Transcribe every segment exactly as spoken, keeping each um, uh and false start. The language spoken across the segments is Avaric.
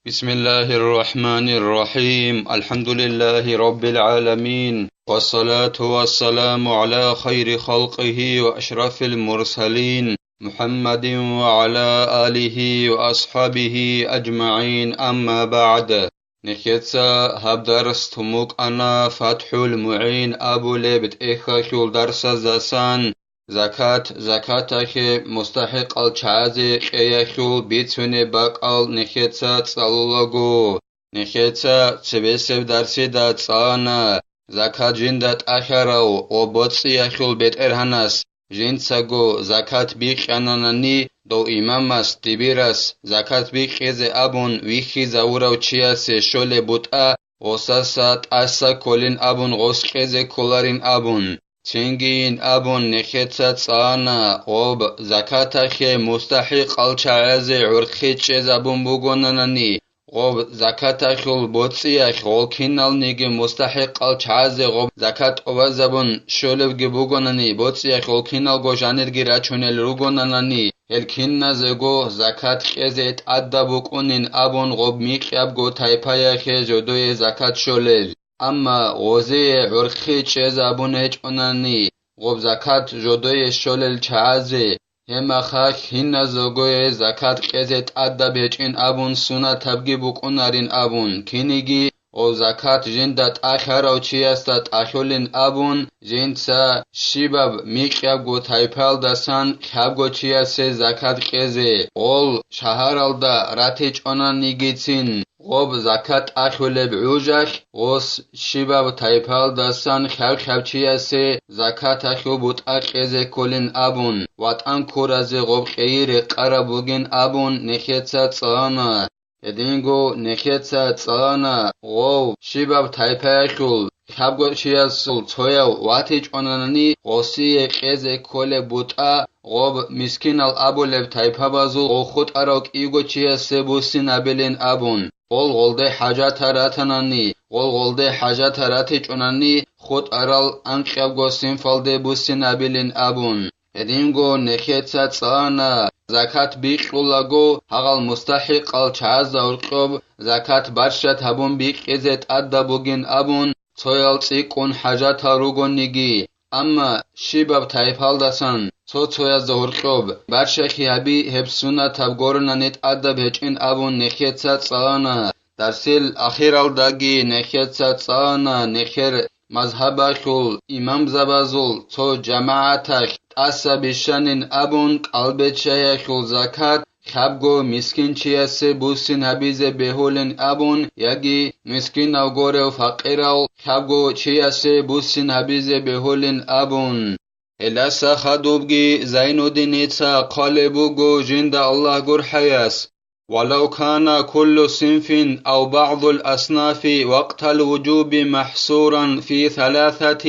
بسم الله الرحمن الرحيم. الحمد لله رب العالمين. والصلاة والسلام على خير خلقه وأشرف المرسلين محمد وعلى آله وأصحابه أجمعين. أما بعد. Нехеца гьаб дарс тумукъана ФатхӀул МугӀин абулеб тӀехьалъул дарсаздасан. Закат, закаталъе мустахӀикъал чагӀазе кьеялъул бицунеб бакӀал нехеца цӀалулаго. Нехеца цебесеб дарсида цӀалана закат жинда тӀахьарав ва боцӀиялъул бетӀергьанас жинцаго закат бикьананани, дов имамас, дибирас, закат бикьизе абун вихьизавурав чиясе щолеб бутӀа гъосаса тӀаса кколин абун, гъос кьезе кколарин абун. Цинги ин абун нехеца цӀана гъоб закаталъе мустахӀикъал чагӀазе гӀурхъи чӀезабун бугонанани, гъоб закаталъул боцӀиялъ гъол киналниги мустахӀикъал чагӀазе гъоб закат тӀубазабун щолебги бугонани, боцӀиялъ гъол киналго жанирги рачунел ругонанани, гьел киназего закат кьезе тӀадаб букӀунин абун гъоб микьабго тайпаялъе жодое закат щолел. Амма гъозие гӀурхъи чӀезабун гьечӀонани, гъоб закат жодое щолел чагӀазе, гьеб мехалъ киназегое закат кьезе тӀадаб гьечӀин абун сунатабги букӀунарин абун, киниги гъоб закат жинда тӀалъарав чиясда тӀалъулин абун, жинца щибаб микьабго тайпаялдасан лъабго чиясе закат кьезе, гъол шагьаралда ратичӀонанигицин. Гъоб закат тӀалъулеб гӀужалъ гъос щибаб тайпалдасан хьав-хьав чиясе закаталъул бутӀа кьезе кколин абун, ватӀан ккуразе гъоб къейи рекъараб бугин абун нехеца цӀана. Гьединго нехеца цӀана гъов щибаб тайпаялъул лъабго чиясул цояв ватичӀонанани, гъосие кьезе кколеб бутӀа гъоб мискинал абулеб тайпабазул гъов хутӀарав кӀиго чиясе буссинабилин абун. Гъол гъолде хӀажатал ратанани, гъол гъолде хӀажатал ратичӀонани, хутӀарал анкьабго синфалде буссинабилин абун. Гьединго нехеца цӀана закат бикьулаго гьагъал мустахӀикъал чагӀазда гьоркьоб закат барщат гьабун бикьизе тӀадаб бугин абун, цоял цӀикӀкӀун хӀажатал ругониги, амма щибаб тайпалдасан цо-цоязда гьоркьоб барщахъи гьаби гьеб сунатаб гуронани тӀадаб гьечӀин абун нехеца цӀана. Дарсил ахиралдаги нехеца цӀана нехер мазгьабалъул имамзабазул цо жамагӀаталъ тӀаса бищанин абун кӀалбиччаялъул закат лъабго мискинчиясе буссин гьабизе бегьулин абун, яги мискинав горев факъирав лъабго чиясе буссин гьабизе бегьулин абун. Гьелдаса хадубги Зайнуддиница хъвалеб буго жинда Аллагь гурхӀаяс: «ولو كان كل صنف أو بعض الأصناف وقت الوجوب محصورا في ثلاثة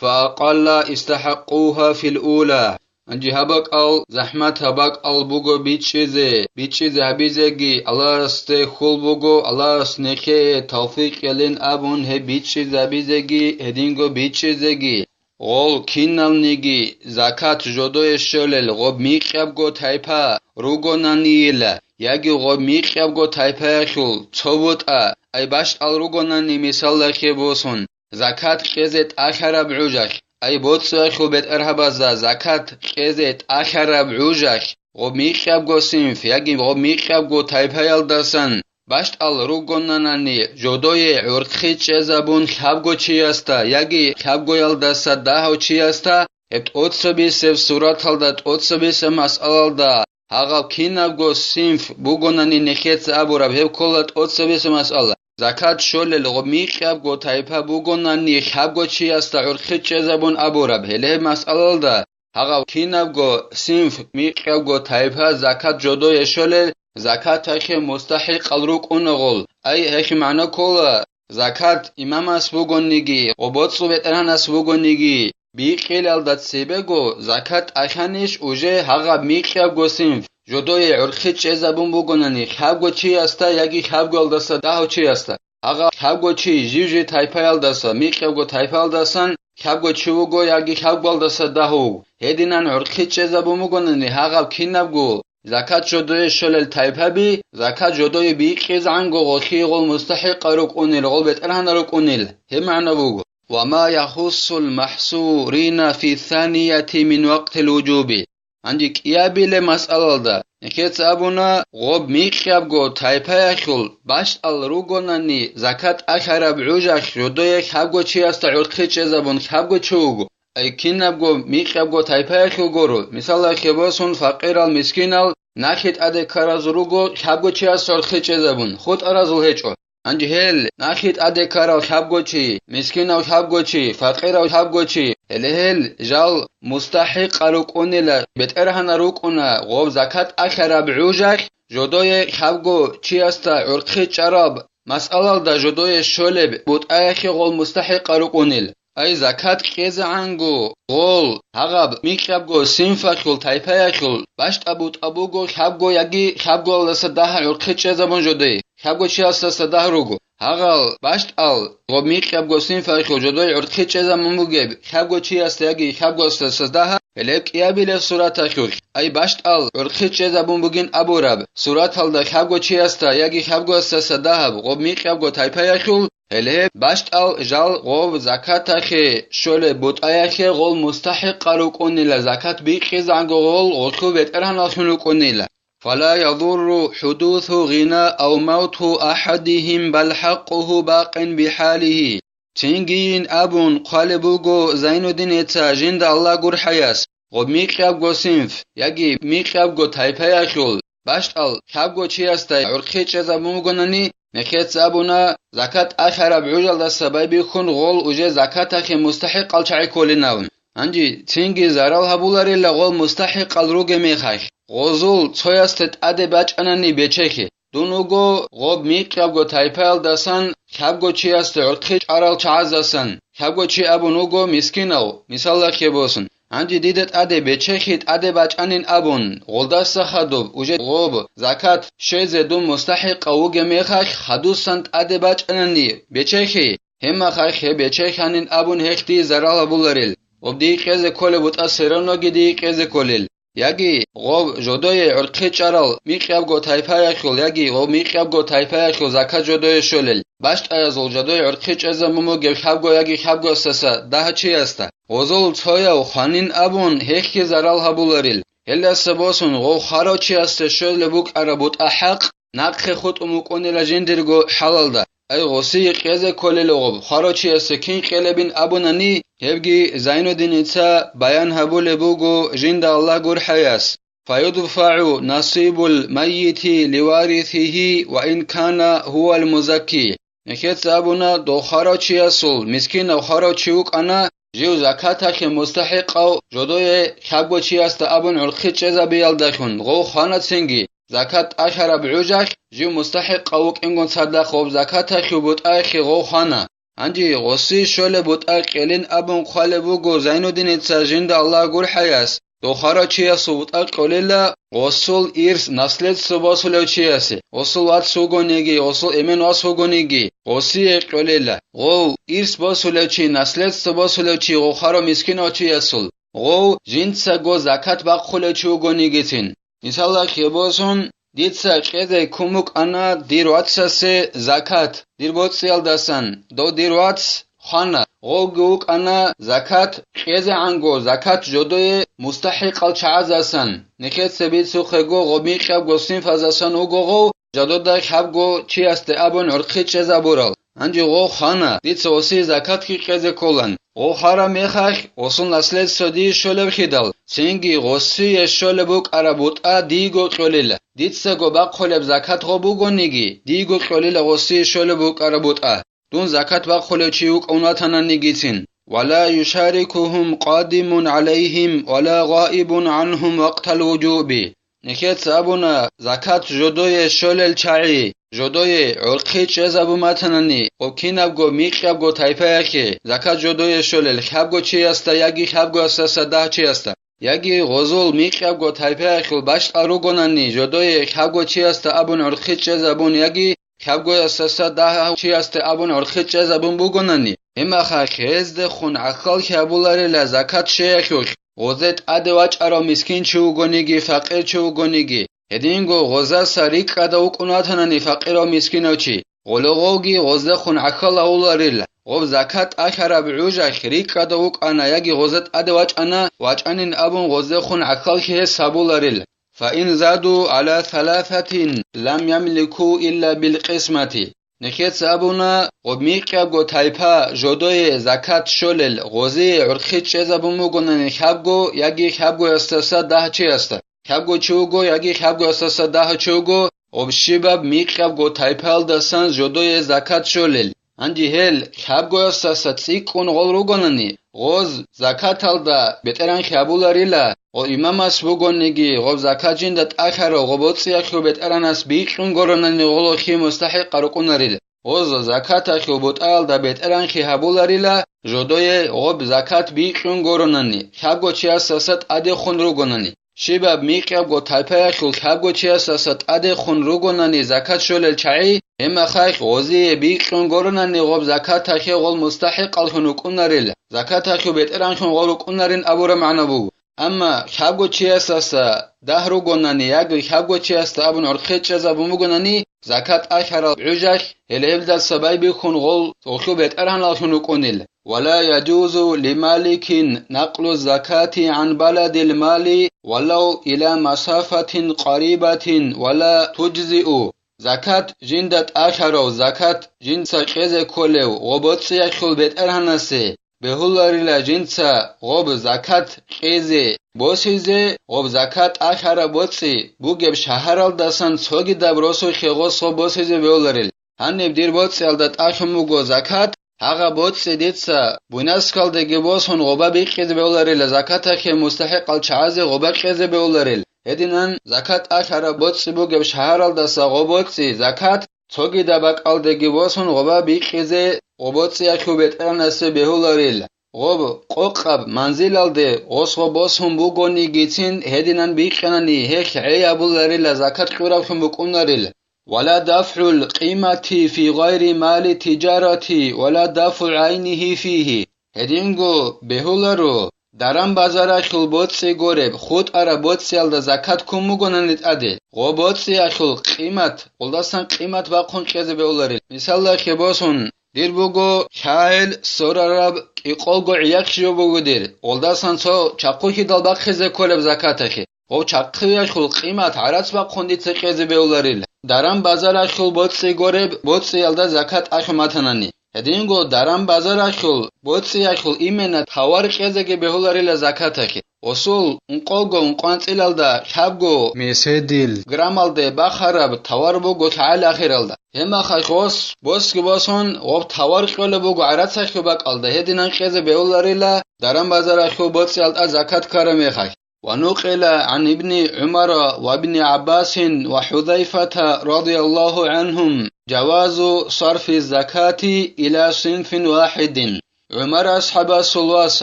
فأقل استحقوها في الأولى». Гьанже гьаб бакӀал, захӀмат гьаб бакӀал буго бичӀчӀизе, бичӀчӀизе гьабизеги, Аллагьасде хьул буго, Аллагьас нехее тавфикъ кьелин абун гьеб бичӀчӀизе гьабизеги, гьединго бичӀчӀизеги. Гъол киналниги закат жодое щолел гъоб микьабго тайпа ругонанийила, яги гъоб микьабго тайпаялъул цо бутӀа, ай бащдал ругонани мисаллахъе босун, закат кьезе тӀалъараб гӀужалъ, ай боцӀиялъул бетӀергьабазда закат кьезе тӀалъараб гӀужалъ, гъоб микьабго синф яги гъоб микьабго тайпаялдасан бащдал ругонанани, жодое гӀурхъи чӀезабун лъабго чиясда яги лъабгоялдаса дагьав чиясда, гьеб тӀоцебесеб сураталда тӀоцебесеб масъалалда, гьагъаб кинабго синф бугонани нехеца абураб, гьеб ккола тӀоцебесеб масъала. Закат щолел гъоб микьабго тайпа бугонани лъабго чиясда гӀурхъи чӀезабун абураб, гьеле гьеб масъалалда, гьагъав кинабго синф, микьабго тайпа закат жодое щолел, закаталъе мустахӀикъал рукӀуна гъол. Ай, гьелъул магӀна ккола, закат имамас бугониги, гъоб боцӀул бетӀергьанас бугониги, бикьилалда цебего закат тӀалъанищ уже гьагъаб микьабго синф, жодое гӀурхъи чӀезабун бугонани лъабго чиясда яги лъабгоялдаса дагьав чиясда? Гьагъаб лъабго чи жив-жив тайпаялдаса, микьабго тайпаялдасан лъабго чи вуго яги лъабгоялдаса дагь вуго. Гьединан гӀурхъи чӀезабун бугонани гьагъаб кинабго закат жодое щолел тайпаби, закат жодое бикьизегӀанго гъолъие гъол мустахӀикъал рукӀунел, гъол бетӀергьанал рукӀунел, гьеб магӀна буго. Ва ма яхуссул махсурина фи санияти мин вакътил вужуби. Гьанже кӀиабилеб масъалалда нехеца абуна, гъоб микьабго тайпаялъул бащтӀал ругонани закат тӀалъараб гӀужалъ жодое лъабго чиясда гӀурхъи чӀезабун лъабго чи вуго. Ай кинабго микьабго тайпаялъул гуро, мисалалъе босун, факъирал, мискинал, налъи тӀаде ккаразул руго лъабго чияс гӀурхъи чӀезабун, хутӀаразул гьечӀо. Гьанже гьел налъи тӀаде ккарав лъабго чи, мискинав лъабго чи, факъирав лъабго чи, гьеле гьел жал мустахӀикъал рукӀунела, бетӀергьанал рукӀуна гъоб закат тӀалъараб гӀужалъ, жодое лъабго чиясда гӀурхъи чӀараб масъалалда жодое щолеб бутӀаялъе гъол мустахӀикъал рукӀунел. Ай закат кьезегӀанго гъол гьагъаб микьабго синфалъул тайпаялъул бащтӀаб бутӀа буго лъабго яги лъабгоялдаса дагьа гӀурхъи чӀезабун жодой, лъабго чиясдаса дагь руго. Гьагъал бащтӀал гъоб микьабго синфалъул жодой гӀурхъи чӀезабун бугеб лъабго чиясда яги лъабгоялдаса дагьа, гьелеб кӀиабилеб сураталъулъ, ай бащтӀал гӀурхъи чӀезабун бугин абураб сураталда лъабго чиясда яги лъабгоялдаса дагьаб гъоб микьабго тайпаялъул, гьеле бащтӀал жал гъов закаталъе щолеб бутӀаялъе гъол мустахӀикъал рукӀунила, закат бикьизанго гъол гъолъул бетӀергьаналлъун рукӀунила. Фала ядурру хӀудусу гъина ав мавту ахӀадихим, бал хӀакъуху бакъин бихӀалихи. Цинги ин абун хъвалеб буго Зайнуддиница жинда Аллагь гурхӀаяс, гъоб микьабго синф яги микьабго тайпаялъул бащтӀал лъабго чиясда гӀурхъи чӀезабун бугонани, нехеца абуна, закат тӀалъараб гӀужалдаса байбихьун гъол уже закаталъе мустахӀикъал чагӀи кколин абун. Гьанже цинги зарал гьабуларила гъол мустахӀикъал ругеб мехалъ, гъозул цоясда тӀаде бачӀанани бечелъи. Дун вуго гъоб микьабго тайпаялдасан лъабго чиясда гӀурхъи чӀарал чагӀаздасан, лъабго чи абун вуго мискинав, мисалалъе босун. Гьанже дида тӀаде бечелъи тӀаде бачӀанин абун, гъолдаса хадуб, уже гъоб закат щвезе дун мустахӀикъав вугеб мехалъ, хадусан тӀаде бачӀанани бечелъи, гьеб мехалъ гьеб бечелъанин абун гьелъ дие зарал гьабуларел, гъоб дие кьезе кколеб бутӀа, все равноги дие кьезе кколел. Яги гъов жодое гӀурхъи чӀарал микьабго тайпаялъул, яги гъов микьабго тайпаялъул закат жодое щолел, бащтӀаязул жодое гӀурхъи чӀезабун бугеб лъабго яги лъабгоялдаса дагьа чиясда, гъозул цояв хванин абун гьелъги зарал гьабуларел. Гьелдаса босун гъов хварав чиясда щолеб букӀараб бутӀа хӀакъ нахъе хутӀун букӀунила жиндирго хӀалалда. Ай, гъосие кьезе кколел гъоб хварав чиясе кин кьелебин абунани, гьебги Зайнуддиница баян гьабулеб буго жинда Аллагь гурхӀаяс. ФаюдфагӀу насибул маййити ливарисихи ва ин кана гьувал музакки. Нехеца абуна, дов хварав чиясул, мискинав хварав чи вукӀана, жив закаталъе мустахӀикъав жодое лъабго чиясда абун гӀурхъи чӀезабиялдалъун гъов хванацинги, закат тӀалъараб гӀужалъ жив мустахӀикъав вукӀингун цадахъ гъоб закаталъул бутӀаялъе гъов хвана. Гьанже гъосие щолеб бутӀа кьелин абун хъвалеб буго Зайнуддиница жинда Аллагь гурхӀаяс, дов хварав чиясул бутӀа кьолила гъосул ирс, наследство босулев чиясе, гъосул вац вугониги, гъосул эмен вас вугониги, гъосие кьолила. Гъов ирс босулев чи, наследство босулев чи гъов хварав мискинав чиясул, гъов жинцаго закат бахъулев чи вугонигицин. Мисалалъе босун, дица кьезе ккун букӀана дир вацасе закат, дир боцӀиялдасан, дов дир вац хвана, гъовги вукӀана закат кьезегӀанго, закат жодое мустахӀикъал чагӀаздасан. Нехеца бицухъего гъоб микьабго синфаздасан вуго гъов, жодода лъабго чиясде абун гӀурхъи чӀезабурал. Гьанже гъов хвана, дица гъосие закатги кьезе кколан. Гъов хвараб мехалъ, гъосул наследство дие щолеб хидал, цинги гъосие щолеб букӀараб бутӀа дийго кьолила. Дицаго бахъулеб закат гъоб бугониги, дийго кьолила гъосие щолеб букӀараб бутӀа, дун закат бахъулев чи вукӀун ватананигицин. Ва ла юшарикухум къадимун гӀалайхим ва ла гъаибун гӀанхум вакътал вужуби. Нехеца абуна, закат жодое щолел чагӀи, жодое гӀурхъи чӀезабун батанани, гъоб кинабго микьабго тайпаялъе закат жодое щолел лъабго чиясда яги лъабгоясдаса дагь чиясда, яги гъозул микьабго тайпаялъул бащтӀал ругонани, жодое лъабго чиясда абун гӀурхъи чӀезабун яги лъабгоясдаса дагь чиясде абун гӀурхъи чӀезабун бугонани, гьебмехалъ гьездехун гӀахьаллъи гьабуларила закат щвеялъулъ, гъозе тӀаде вачӀарав мискин чи вугониги, факъир чи вугониги, Гьединго гъозаса рикӀкӀада вукӀун ватанани факъирав мискинав чи, гъологъоги гъоздехун гӀахьал гьавуларила. Гъоб закат тӀалъараб гӀужалъ рикӀкӀада вукӀана яги гъоза тӀаде вачӀана, вачӀанин абун гъоздехун гӀахьаллъи гьес гьабуларила. Фаин заду гӀала саласатин лам ямлику илла билкъисмати. Нехеца абуна, гъоб микьабго тайпа жодое закат щолел гъозие гӀурхъи чӀезабун бугонани хьабго яги хьабгоясдаса дагьчиясда, хьабго чи вуго яги хьабгоясдаса дагьчи вуго, гъоб щибаб микьабго тайпаялдасан жодое закат щолел. Гьанже гьел хьабгоясдаса цӀикӀкӀун гъол ругонани, гъоз закаталда бетӀеранхъи гьабуларила, гъо имамас бугониги, гъоб закат жинда тӀалъарав гъо боцӀиялъул бетӀеранас бикьун горонани гъолохъи мустахӀикъа рукӀунарила. Гъоз закаталъул бутӀаялда бетӀеранхъи гьабуларила, жодое гъоб закат бикьун горонани, хьабго чиясдаса тӀадехун ругонани. Щибаб микьабго тайпаялъул хьабго чиясдаса тӀадехун ругонани закат щолел чагӀи, гьеб мехалъ гъозие бикьун горонани гъоб закаталъе гъол мустахӀикъаллъун рукӀунарил, закаталъул бетӀеранлъун гъол рукӀунарин абураб магӀна буго. Амма хьабго чиясдаса дагь ругонани яги хьабго чиясда абун гӀурхъи чӀезабун бугонани, закат тӀалъарал гӀужалъ, гьеле гьелдаса байбихьун гъол гъолъул бетӀергьаналлъун рукӀунил. ولا يجوز لمالك نقل الزكاة عن بلد المال ولو إلى مسافة قريبة ولا تجزئ. Закат жинда тӀалъарав, закат жинца кьезе кколев гъо боцӀиялъул бетӀергьанасе бегьуларила жинца гъоб закат кьезе, босизе, гъоб закат тӀалъараб боцӀи бугеб шагьаралдасан цогидаб росулъе гъос гъо босизе бегьуларил. Гьаниб дир боцӀиялда тӀалъун буго закат, гьагъа боцӀи дица буйнаскалдеги босун гъоба бикьизе бегьуларила, закаталъе мустахӀикъал чагӀазе гъоба кьезе бегьуларил. Гьединан закат тӀалъараб боцӀи бугеб шагьаралдаса гъо боцӀи, закат, цогидаб бакӀалдеги босун гъоба бикьизе гъо боцӀиялъул бетӀергьанасе бегьуларил. Гъоб къокъаб манзилалде гъос гъо босун бугонигицин гьединан бикьанани гьелъ гӀей абуларила, закат кьураблъун букӀунарил. ولا دفع القيمة في غير مال التجارة ولا دفع عينه فيه. Гьединго бегьуларо, даран-базаралъул боцӀи гореб, хутӀараб боцӀиялда закат ккун бугонани тӀаде, гъо боцӀиялъул къимат, гъолдасан къимат бахъун кьезе бегьуларил. Мисалда, хебосун, дир буго лъагӀел сорараб кӀикъолго гӀияхъ жо буго дир, гъолдасан цо чахъухьидал бахъизе кколеб закаталъе. Гъов чахъиялъул къимат гӀарац бахъун дица кьезе бегьуларил. Даран-базаралъул боцӀи гореб, боцӀиялда закат ахӀун батанани. Гьединго даран-базаралъул боцӀиялъул имена товар кьезеги бегьуларила закаталъе. Осул ункъолго ункъванцӀилалда лъабго меседил граммалде бахараб товар буго лъагӀел ахиралда. Гьеб мехалъ гъос босги босун гъоб товар кьолеб буго гӀарацалъул бакӀалда, гьединан кьезе бегьуларила даран-базаралъул боцӀиялда закат ккараб мехалъ. ونقل عن ابن عمر وابن عباس وحذيفة رضي الله عنهم جواز صرف الزكاة إلى صنف واحد. ГӀумар асхӀабасул вас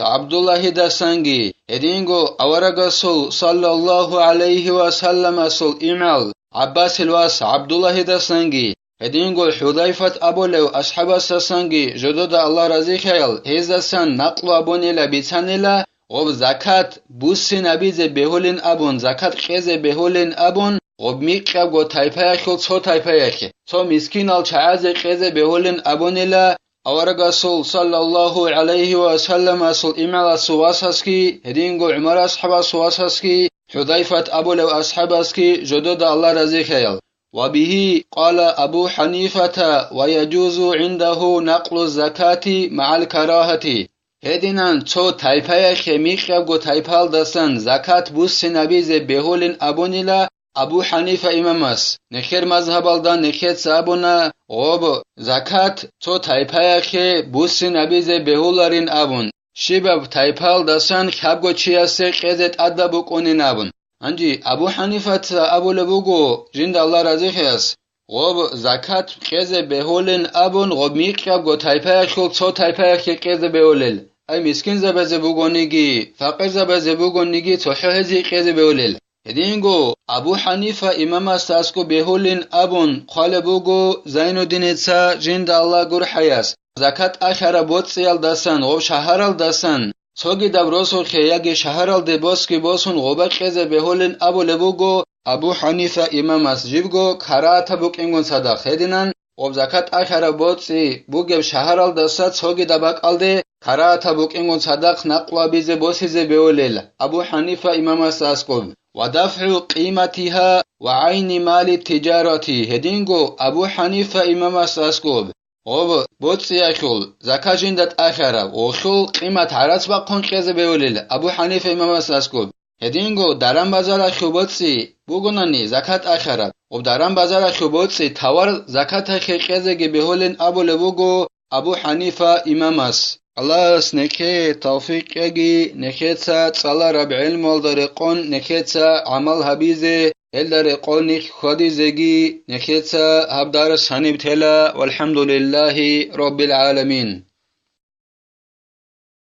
ГӀабдуллагьидасанги, гьединго аварагасул саллаллагьу гӀалайгьи ва салламасул имгӀал ГӀаббасил вас ГӀабдуллагьидасанги, гьединго ХӀудайфат абулев асхӀабасдасанги жодода Аллагь разилъаял гьездасан накълу абунила бицанила, гъоб закат буссинабизе бегьулин абун, закат кьезе бегьулин абун, гъоб микьабго тайпаялъул цо тайпаялъе, цо мискинал чагӀазе кьезе бегьулин абунила, аварагасул саллаллагьу гӀалайгьи ва салламасул имгӀаласул васасги, гьединго ГӀумар асхӀабасул васасги, ХӀудайфат абулев асхӀабасги жодода Аллагь разилъаял. وبه قال أبو حنيفة ويجوز عنده نقل الزكاة مع الكراهة. Гьединан цо тайпаялъе микьабго тайпалдасан закат буссинабизе бегьулин абунила Абу ХӀанифа имамас. Нехер мазгьабалда нехеца абуна гъоб закат цо тайпаялъе буссинабизе бегьуларин абун, щибаб тайпалдасан хьабго чиясе кьезе тӀадаб букӀунин абун. Гьанже Абу ХӀанифаца абулеб буго, жинда Аллагь разихъес, гъоб закат кьезе бегьулин абун, гъоб микьабго тайпаялъул цо тайпаялъе кьезе бегьулел, ай мискинзабазе бугониги, факъирзабазе бугониги, цохӀо гьезие кьезе бегьулел. Гьединго Абу ХӀанифа имамасда аскӀоб бегьулин абун хъвалеб буго Зайнуддиница, жинда Аллагь гурхӀаяс, закат ахараб боцӀиялдасан гъоб шагьаралдасан цогидаб росулъе яги шагьаралде босги босун гъоба кьезе бегьулин абулеб буго, Абу Ханифа имамас жибго карагьатаб букӀингун цадахъ гьединан, об закат тӀахьараб боцӀи бугеб шагьаралдаса цогидаб бакӀалде карагьатаб букӀингун цадахъ накълу гьабизе босизе бевулел Абу Ханифа имамасда аскӀоб. Ва дафгӀу къиматиха ва гӀайни мали тиджарати, гьединго Абу Ханифа имамасда аскӀоб. Об боцӀиялъул закат жинда тӀахьараб, гъолъул къимат гӀарац бахъун кьезе бевулел Абу Ханифа имамасда аскӀоб. Гьединго даран-базаралъул боцӀи бугонани закат тӀахьараб, об даран-базаралъул боцӀи тавар закаталъе кьезеги бегьулин абулеб буго Абу Ханифа имамас. Аллагьас нехее тавфикъ кьеги, нехеца цӀалараб гӀелмуялда рекъон нехеца гӀамал гьабизе, гьелда рекъон нилъ хьвадизеги, нехеца гьаб дарс гьаниб тела. ВалхӀамдулиллагьи раббил гӀаламин.